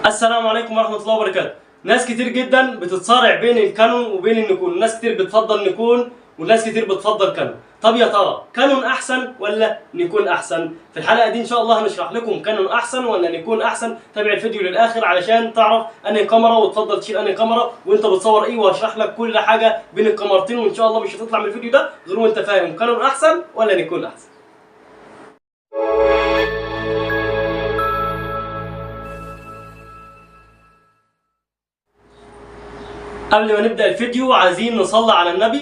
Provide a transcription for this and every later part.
السلام عليكم ورحمة الله وبركاته. ناس كتير جدا بتتصارع بين الكانون وبين النيكون، ناس كتير بتفضل نيكون وناس كتير بتفضل كانون. طب يا ترى كانون احسن ولا نيكون احسن؟ في الحلقة دي ان شاء الله هنشرح لكم كانون احسن ولا نيكون احسن. تابع الفيديو للاخر علشان تعرف انهي كاميرا وتفضل تشيل انهي كاميرا وانت بتصور ايه، وهشرح لك كل حاجة بين الكاميرتين، وان شاء الله مش هتطلع من الفيديو ده غير وانت فاهم كانون احسن ولا نيكون احسن. قبل ما نبدأ الفيديو عايزين نصلي على النبي،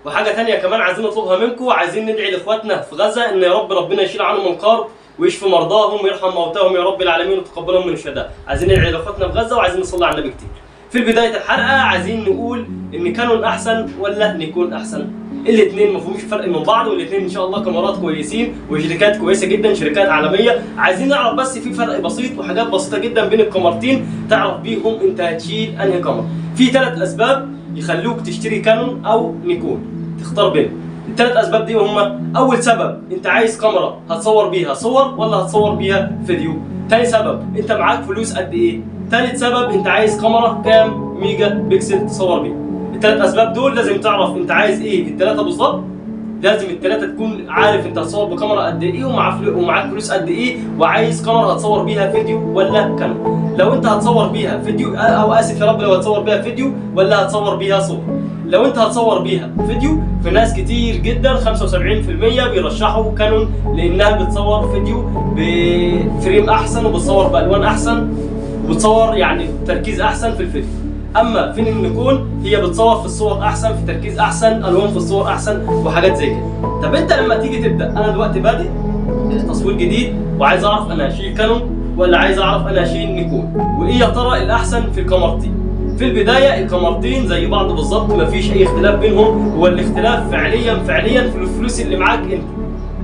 وحاجة تانية كمان عايزين نطلبها منكم، عايزين ندعي لإخواتنا في غزة إن يا رب ربنا يشيل عنهم الكرب ويشفي مرضاهم ويرحم موتاهم يا رب العالمين ويتقبلهم من الشهداء. عايزين ندعي لإخواتنا في غزة وعايزين نصلي على النبي كتير. في بداية الحلقة عايزين نقول إن كانون أحسن ولا نيكون أحسن؟ الاثنين ما فيهمش فرق من بعض، والاثنين ان شاء الله كاميرات كويسين وشركات كويسة جدا، شركات عالمية. عايزين نعرف بس في فرق بسيط وحاجات بسيطة جدا بين الكاميرتين تعرف بيهم انت هتشيل انهي كاميرا. في 3 اسباب يخلوك تشتري كانون او نيكون، تختار بينهم. الثلاث اسباب دي هما: اول سبب انت عايز كاميرا هتصور بيها صور ولا هتصور بيها فيديو. ثاني سبب انت معاك فلوس قد ايه. ثالث سبب انت عايز كاميرا كام ميجا بكسل تصور بيها. الثلاث اسباب دول لازم تعرف انت عايز ايه في الثلاثة بالظبط. لازم الثلاثة تكون عارف انت هتصور بكاميرا قد ايه ومعاك فلوس قد ايه، وعايز كاميرا هتصور بيها فيديو ولا كاميرا. لو انت هتصور بيها فيديو او اسف يا رب، لو هتصور بيها فيديو ولا هتصور بيها صور. لو انت هتصور بيها فيديو في ناس كتير جدا 75% بيرشحوا كانون لانها بتصور فيديو ب frame احسن وبتصور بالوان احسن وبتصور يعني تركيز احسن في الفيديو. اما فين النيكون هي بتصور في الصور احسن، في تركيز احسن، الوان في الصور احسن وحاجات زي كده. طب انت لما تيجي تبدا، انا دلوقتي بادئ تصوير جديد وعايز اعرف انا هشيل كانون ولا عايز اعرف انا هشيل نيكون، وايه يا ترى الاحسن في الكاميرتين؟ في البداية الكاميرتين زي بعض بالظبط، مفيش اي اختلاف بينهم. هو الاختلاف فعليا فعليا في الفلوس اللي معاك.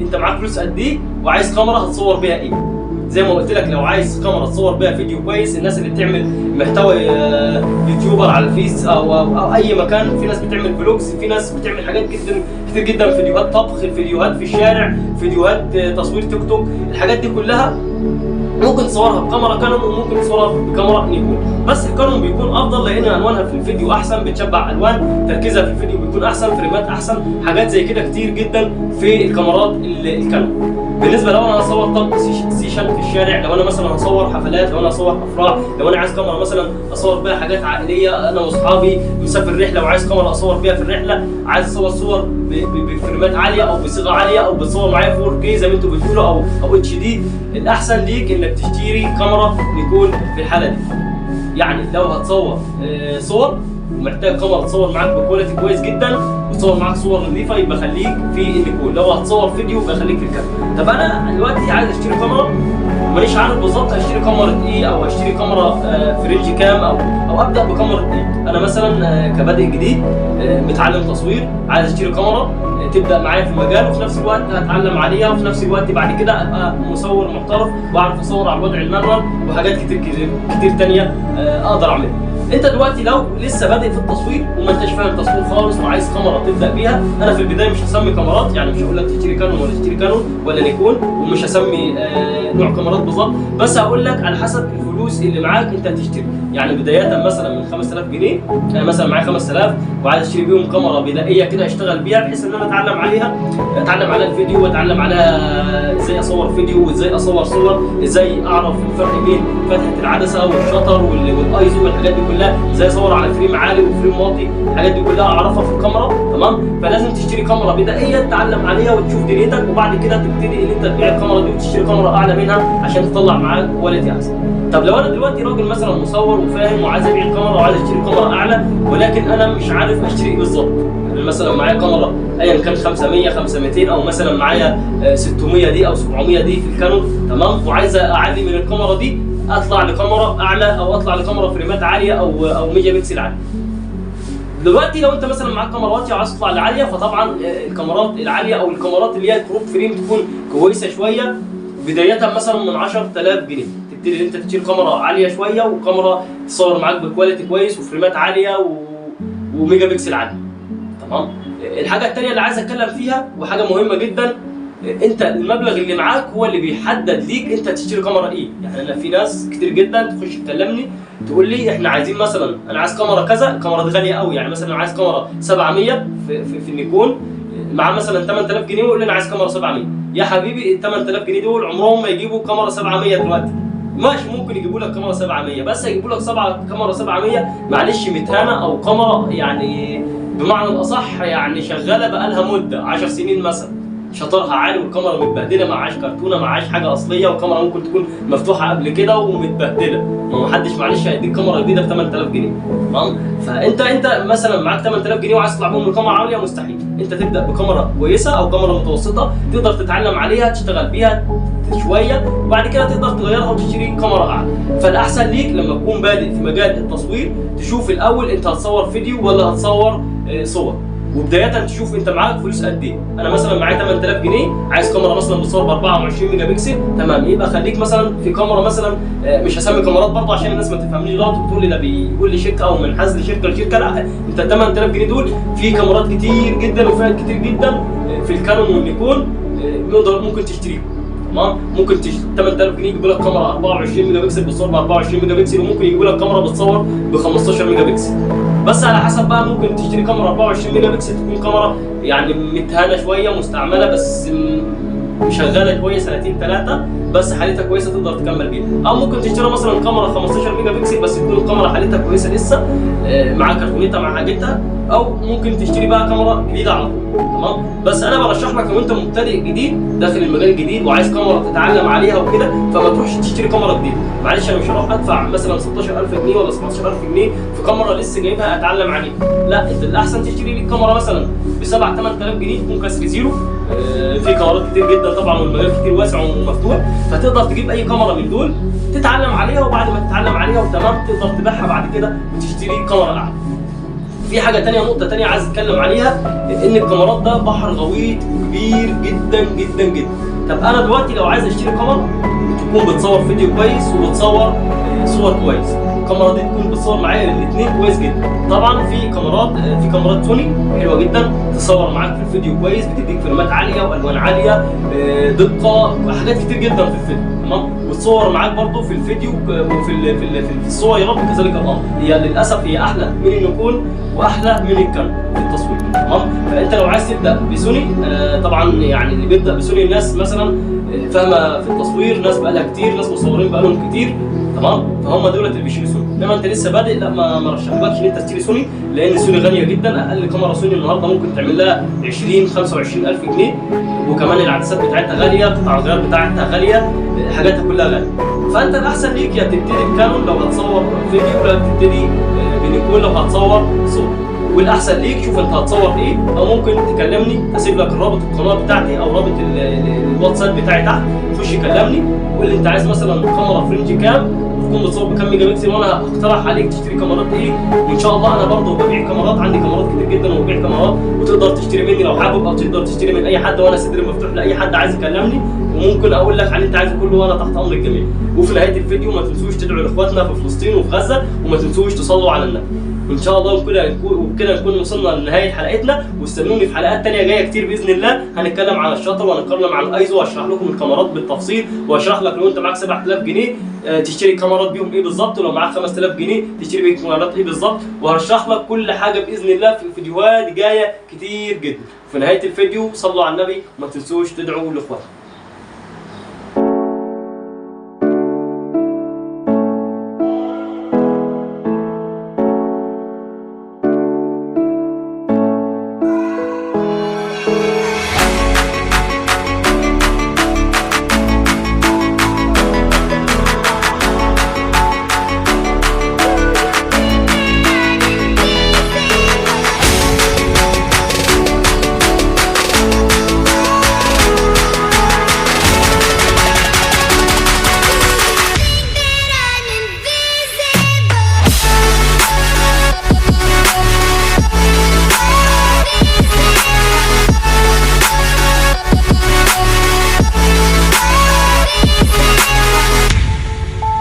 انت معاك فلوس قد ايه وعايز كاميرا هتصور بيها ايه. زي ما قلت لك لو عايز كاميرا تصور بيها فيديو كويس، الناس اللي بتعمل محتوى YouTuber على الفيس او اي مكان، في ناس بتعمل vlogs، في ناس بتعمل حاجات جدا كتير جدا، فيديوهات طبخ، فيديوهات في الشارع، فيديوهات تصوير تيك توك، الحاجات دي كلها ممكن تصورها بكاميرا كانون وممكن تصورها بكاميرا نيكون. بس الكانون بيكون افضل لان الوانها في الفيديو احسن، بتشبع الوان، تركيزها في الفيديو بيكون احسن، فريمات احسن، حاجات زي كده كتير جدا في الكاميرات الكانون. بالنسبة لو انا هصور طب session في الشارع، لو انا مثلا هصور حفلات، لو انا هصور افراح، لو انا عايز كاميرا مثلا اصور بيها حاجات عائلية، انا واصحابي مسافر رحله وعايز كاميرا اصور بيها في الرحلة، عايز اصور صور بفريمات عالية او بصيغة عالية او بتصور معايا 4K زي ما انتم بتقولوا او HD، الاحسن ليك انك تشتري كاميرا نيكون في الحالة دي. يعني لو هتصور صور ومحتاج كاميرا تصور معاك ب quality كويس جدا وتصور معاك صور نظيفة، يبقى خليك في النيكون. لو هتصور فيديو يبقى خليك في الكاميرا. طب انا دلوقتي عايز اشتري كاميرا ومانيش عارف بالظبط اشتري كاميرا ايه، او اشتري كاميرا في range كام، او ابدا بكاميرا ايه. انا مثلا كبادئ جديد متعلم تصوير، عايز اشتري كاميرا تبدا معايا في المجال، وفي نفس الوقت هتعلم عليها، وفي نفس الوقت بعد كده ابقى مصور محترف واعرف اصور على الوضع ال manual وحاجات كتير كتير كتير ثانية اقدر اعملها. انت دلوقتي لو لسه بادئ في التصوير وما انتش فاهم تصوير خالص وعايز كاميرا تبدا بيها، انا في البداية مش هسمي كاميرات، يعني مش هقول لك تشتري كانون ولا تشتري كانون ولا نيكون، ومش هسمي نوع كاميرات بالظبط، بس هقول لك على حسب الفلوس اللي معاك انت هتشتري. يعني بداية مثلا من 5000 جنيه، انا مثلا معايا 5000 وعايز اشتري بيهم كاميرا بدائية كده اشتغل بيها، بحيث ان انا اتعلم عليها، اتعلم على الفيديو، واتعلم على ازاي اصور فيديو وازاي اصور صور، ازاي اعرف الفرق بين فتحه العدسة وال shutter وال ISO والحاجات دي كلها، ازاي اصور على frame عالي و frame واطي، الحاجات دي كلها اعرفها في الكاميرا. تمام؟ فلازم تشتري كاميرا بدائية تتعلم عليها وتشوف دنيتك، وبعد كده تبتدي ان انت تبيع الكاميرا دي وتشتري كاميرا اعلى منها عشان تطلع معاك quality احسن. طب لو انا دلوقتي راجل مثلا مصور وفاهم وعايز ابيع الكاميرا وعايز اشتري كاميرا اعلى، ولكن انا مش عارف اشتري ايه بالظبط، يعني مثلا معايا كاميرا ايا كان 500 500 او مثلا معايا 600 D او 700 D في الكانون، تمام، وعايز اعلي من الكاميرا دي، اطلع لكاميرا اعلى او اطلع لكاميرا فريمات عالية او ميجا بكسل عالية. دلوقتي لو انت مثلا معاك كاميرا واطية وعايز تطلع لعاليه، فطبعا الكاميرات العالية او الكاميرات اللي هي crop frame تكون كويسة شوية، بداية مثلا من 10000 جنيه تبتدي ان انت تشتري كاميرا عالية شوية، وكاميرا تصور معاك ب quality كويس وفريمات عالية وميجا بكسل عالية. تمام؟ الحاجة الثانية اللي عايز اتكلم فيها وحاجه مهمة جدا، انت المبلغ اللي معاك هو اللي بيحدد ليك انت تشتري كاميرا ايه. يعني انا في ناس كتير جدا تخش تكلمني تقول لي احنا عايزين مثلا، انا عايز كاميرا كذا، الكاميرا دي غالية قوي، يعني مثلا انا عايز كاميرا 700 في النيكون مع مثلا 8000 جنيه، ويقول لي انا عايز كاميرا 700. يا حبيبي ال 8000 جنيه دول عمرهم ما يجيبوا كاميرا 700 دلوقتي. ماشي، ممكن يجيبوا لك كاميرا 700، بس هيجيبوا لك كاميرا 700 معلش متهانه، او كاميرا يعني بمعنى الاصح يعني شغالة بقالها مده 10 سنين مثلا، شطرها عالي والكاميرا متبهدله، معهاش كرتونة، معهاش حاجة اصلية، والكاميرا ممكن تكون مفتوحة قبل كده ومتبهدله. ما حدش معلش هيديك كاميرا جديدة ب 8000 جنيه، تمام؟ فانت مثلا معاك 8000 جنيه وعايز تطلع بهم لكاميرا عالية، مستحيل. انت تبدا بكاميرا كويسة او كاميرا متوسطه تقدر تتعلم عليها، تشتغل بيها شوية، وبعد كده تقدر تغيرها وتشتري كاميرا اعلى. فالاحسن ليك لما تكون بادئ في مجال التصوير تشوف الاول انت هتصور فيديو ولا هتصور صور، وبداية تشوف انت معاك فلوس قد ايه. انا مثلا معايا 8000 جنيه، عايز كاميرا مثلا بتصور ب 24 ميجا بكسل، تمام، يبقى خليك مثلا في كاميرا مثلا، مش هسمي كاميرات برضه عشان الناس ما تفهمنيش غلط وتقول لي ده بيقول لي شركة او منحاز لشركة لشركة. لا، انت 8000 جنيه دول في كاميرات كتير جدا وفئات كتير جدا في الكانون والنيكون، ممكن تشتريهم، تمام؟ ممكن 8000 جنيه يجيبوا لك كاميرا 24 ميجا بكسل بتصور ب 24 ميجا بكسل، وممكن يجيبوا لك كاميرا بتصور ب 15 ميجا بكسل، بس على حسب بقى. ممكن تشتري كاميرا 24 ميجا بكسل تكون كاميرا يعني متهانه شوية، مستعملة، بس مشغله كويس سنتين ثلاثة، بس حالتها كويسة تقدر تكمل بيها. او ممكن تشتري مثلا كاميرا 15 ميجا بكسل بس تكون الكاميرا حالتها كويسة لسه، مع كرتونتها مع حاجتها. او ممكن تشتري بقى كاميرا جديدة على طول، تمام؟ بس انا برشح لك لو انت مبتدئ جديد داخل المجال الجديد وعايز كاميرا تتعلم عليها وكده، فما تروحش تشتري كاميرا جديدة. معلش انا مش هروح ادفع مثلا 16000 جنيه ولا 17000 جنيه في كاميرا لسه جايبها اتعلم عليها. لا، انت الاحسن تشتري لك كاميرا مثلا ب 7 8000 جنيه تكون كسر zero. في كاميرات كتير جدا طبعا، والمجال كتير واسع ومفتوح، فتقدر تجيب اي كاميرا من دول تتعلم عليها، وبعد ما تتعلم عليها وتمام تقدر تبيعها بعد كده وتشتري كاميرا اعلى. في حاجة تانية، نقطة تانية عايز اتكلم عليها، ان الكاميرات ده بحر غويط وكبير جدا جدا جدا. طب انا دلوقتي لو عايز اشتري كاميرا تكون بتصور فيديو كويس وبتصور صور كويس، الكاميرا دي تكون بتصور معايا الاثنين كويس جدا. طبعا في كاميرات سوني حلوة جدا تصور معاك في الفيديو كويس، بتديك فريمات عالية والوان عالية، دقه، حاجات كتير جدا في الفيديو، تمام؟ وتصور معاك برضو في الفيديو وفي في الصور يا رب كذلك الامر. هي للاسف هي احلى من النيكون واحلى من الكانون في التصوير، تمام؟ فانت لو عايز تبدا بسوني، طبعا يعني اللي بيبدا بسوني الناس مثلا فاهمه في التصوير، ناس بقالها كتير، ناس مصورين بقالهم كتير، تمام؟ فهم دولت اللي بيشيلوا سوني. انما انت لسه بادئ، لا، ما رشحلكش ان انت تشتري سوني، لان سوني غالية جدا. اقل كاميرا سوني النهارده ممكن تعمل لها 20 25000 جنيه، وكمان العدسات بتاعتها غالية، قطع الغيار بتاعتها غالية، حاجاتها كلها غالية. فانت الاحسن ليك يا تبتدي بكانون لو هتصور فيديو، ولا تبتدي بنيكون لو هتصور صور. والاحسن ليك شوف انت هتصور ايه، او ممكن تكلمني اسيب لك رابط القناة بتاعتي او رابط الواتساب بتاعي تحت، خش كلمني وقول لي انت عايز مثلا كاميرا ف range كام وتكون بتصور بكام ميجا بكسل، وانا هقترح عليك تشتري كاميرات ايه. وان شاء الله انا برضه ببيع كاميرات، عندي كاميرات كتير جدا وببيع كاميرات، وتقدر تشتري مني لو حابب، او تقدر تشتري من اي حد، وانا صدري مفتوح لاي حد عايز يكلمني، وممكن اقول لك على اللي انت عايزه كله، وانا تحت امر الجميع. وفي نهاية الفيديو ما تنسوش تدعوا لاخواتنا في فلسطين وفي غزة، وما تنسوش تصلوا على النبي. وان شاء الله وبكده نكون وصلنا لنهاية حلقتنا، واستنوني في حلقات تانية جاية كتير باذن الله. هنتكلم عن ال shutter وهنتكلم عن الايزو، واشرح لكم الكاميرات بالتفصيل، واشرح لك لو انت معاك 7000 جنيه تشتري كاميرات بيهم ايه بالظبط، ولو معاك 5000 جنيه تشتري بيهم كاميرات ايه بالظبط، وهشرح لك كل حاجة باذن الله في فيديوهات جاية كتير جدا. في نهاية الفيديو صلوا على النبي، وما تنسوش تدعوا لاخواتكم.